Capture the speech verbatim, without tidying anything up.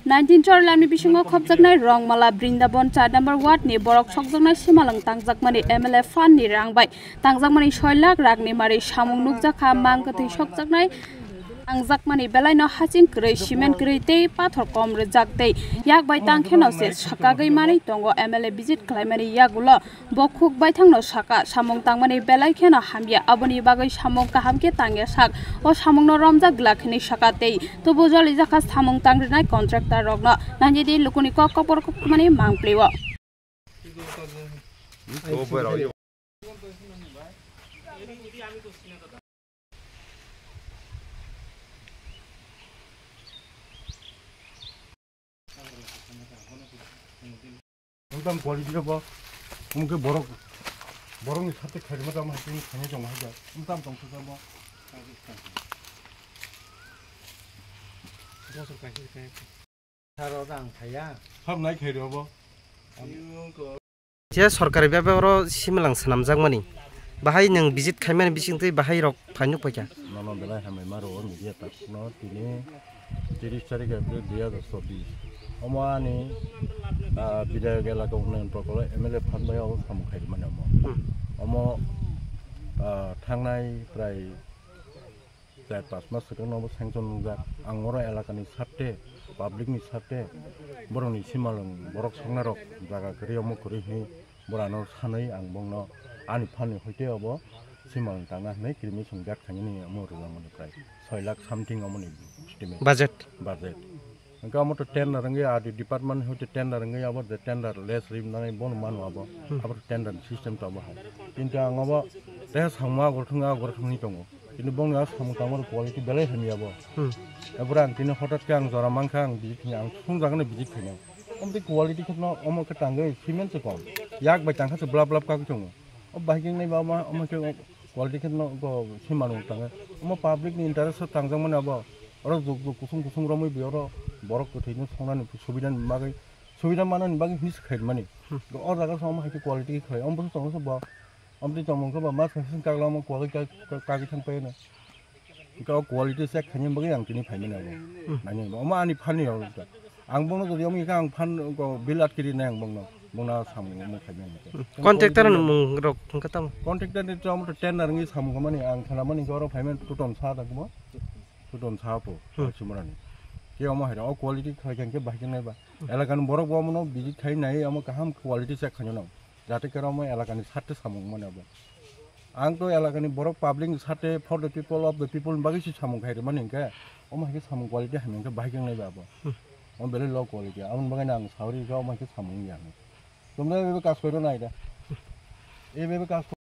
Nineteen Chorilamni bisingo khopjaknai Rongmala Brindaban char number ward ni borok sokjaknai simalwng tangjakmani M L A fund ni rang bai tangjakmani soi lakh rang ni mari samung nukjakha, mang kwthwi sokjaknai tangjakmani belai no haching kwrwi, cement kwrwi tei pathor kom rwjak tei yak bai tangkheno se swkagwi manwi tongo. M L A visit khlaimani yagulo Bo khuk baithangno saka, samung tangmani belai kheno hamya, aboni bagwi samung kaham khe tangya sak, o samungno romjak glak hinwi saka tei tubu jolijakha samung tangrinai contractor rokno. Nangidi lukuni kok kopor kokmani mangpli o. Wngtang quality bo, wngkhe borok, borokni sate khairima tamo hai tini khaina tong hai da. Wngtang tong khe tamo. Saro rang khaya. Sab nai khairi obo. Je sorkari bebak oro simalang swnamjakmani, bahai nwng visit khaimani bisingtwi bahai rok phainuk paikha. Nono belai hambai ma rwo media tak no tini tiris tarik April dui hajar chobbish. Omo ani, ah, bidayok elaka unnayun prokolo M L A phan bai obo samung khaimani omo. Hmm. Omo, ah, thangnai prai char pas mas swkang no obo sanction wngjak. Ang oro elakani sarte, public ni sarte, borokni simalwng, borok soknarok jaga kwrwi omo kwrwi hinwi borano sanwi ang bongno ani phan ni hoite obo simalwng tangna hinwi cremation gate khainani omo rwjakmani prai soi lakh something omoni estimate. Budget. Budget. Hwnkhe omo to tender wngwi R D department hoite tender wngwi abo je tender less rim nani bono mano abo. Hmm. Abo to tender system to abo hai. Kintu ang obo teha sangma agor thwng agor thwngwi tongo. Kintu bongni a samung tangmani quality belai hamya bo. Hmm. Ebra ang tini hotat khe ang jora mankha ang visit khaina ang sung jagano visit khaina. Omtwi quality khe no omo khe tangwi cement se kom. Yak bai tangkha se blap blap kagwi tongo. O bahai khe nai ba ma omo khe quality khe no go se manu tangwi. Omo public ni interest o tangjak mani abo. Oro jug jug kusung kusung romwi bi oro borok kwthwi no songnani subida ni bagwi subida manani bagwi hinwi se khaimani. Hmm. O jaga se omo hai khe quality khe khlai. Omo se tongo se bo. Omo twi tongmung khe ba ma sasing kagla omo quality kagwi thang paino. Hwnkhe o quality check khaina bagwi ang tini phaimani abo. Hmm. Nainani bo. Omo ani phan ni rok ta. Ang bono jodi omo khe ang phan ko bill atkiri nai ang bongno. Bongno samung omo khaimani. Hmm. Contractor ni mung rok hwnkhe tamo? Contractor ni to omo to tender ni samung khamani ang khanamani khe oro phaimani tutom sa da kumo. Tutom sa po. Hmm. Simorani. Ke omo hai o quality khai khe bahai khe nai ba. Hmm. Elaka ni borok bo omo no visit khai nai omo kaham quality check khaina no. Jate khe omo elakani sarte samung mani abo. Ang to elakani borok public ni sarte for the people of the people ni bagwi se samung khai rwmani hwnkhe omo hai khe samung quality hamya hwnkhe bahai khe wngnai ba abo. Hmm. Omo belai low quality. Aboni bagwi no ang saui rw kha omo hai khe samung wngya hinwi. Tumda ebe kas koi rw nai da. Ebe ebe kas